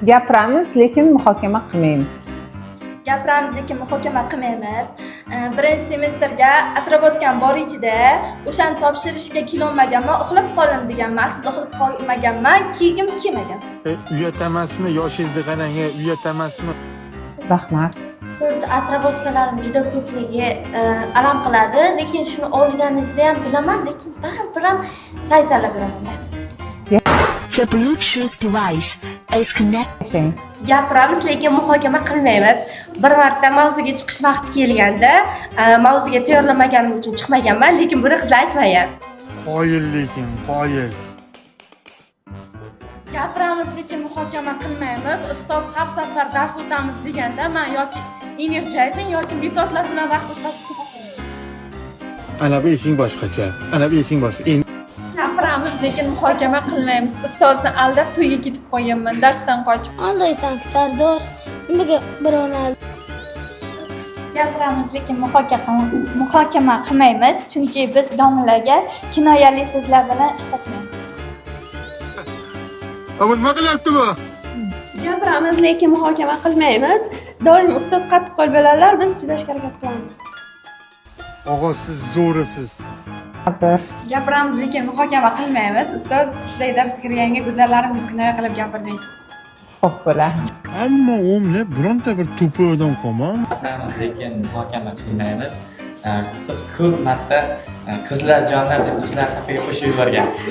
Gapiramiz, lekin muhokama qilmaymiz. Gapiramiz, lekin muhokama qilmaymiz. Birinchi semestrga отработка m bor ichida, o'shani topshirishga kelolmaganman, uxlab qoldim deganman. Aslida uxlab qolmaganman, kiygim kelmagan. Uyat emasmi? Yoshingizni qarang, uyat emasmi? Rahmat. To'g'risi, отработка larim juda ko'pligi alam qiladi, lekin shuni olganingizda ham bilaman, lekin baribir ham fayzala beraman. The Bluetooth device is connected. Yashang. Gapiramiz, lekin muhokama qilmaymiz. Bir marta mavzuga chiqish vaqti kelganda, mavzuga tayyorlamaganim uchun chiqmaganman, lekin buni qizlar aytmagan. Qoyil, lekin qoyil. Gapiramiz, lekin muhokama qilmaymiz. Ustoz har safar dars o'tamiz deganda, man yoki energizing, yoki metodlar bilan vaqt o'tkazishni xohlayman. Ana bu ishing boshqacha, ana bu ishing boshqa. Endi Gapiramiz, lekin muhokama qilmaymiz. Ustozni aldab to'yga ketib qolganman, darsdan qochib. Aldaysan, Sardor. Nimaga birovni Gapiramiz, lekin muhokama qilmaymiz, chunki biz domlaga kinoyali so'zlar bilan ishlatmaymiz. Bu nima qilyapti bu? Gapiramiz, lekin muhokama qilmaymiz. Doim ustoz qattiqqo'l bo'ladilar, biz chidashga harakat qilamiz. Og'a, siz zo'risiz. Bir. Gapiramiz, lekin muhokama qilmaymiz. Ustoz bizga darsga kirganga "Go'zallarim" deb kinoya qilib gapirmang. Xo'p, bo'la. Hamma o'mni bironta bir to'pi odam qolmam. Gapiramiz, lekin muhokama qilmaymiz. Ustoz ko'p marta "Qizlar, jonlar" deb qizlar safiga qo'shib yuborgansiz.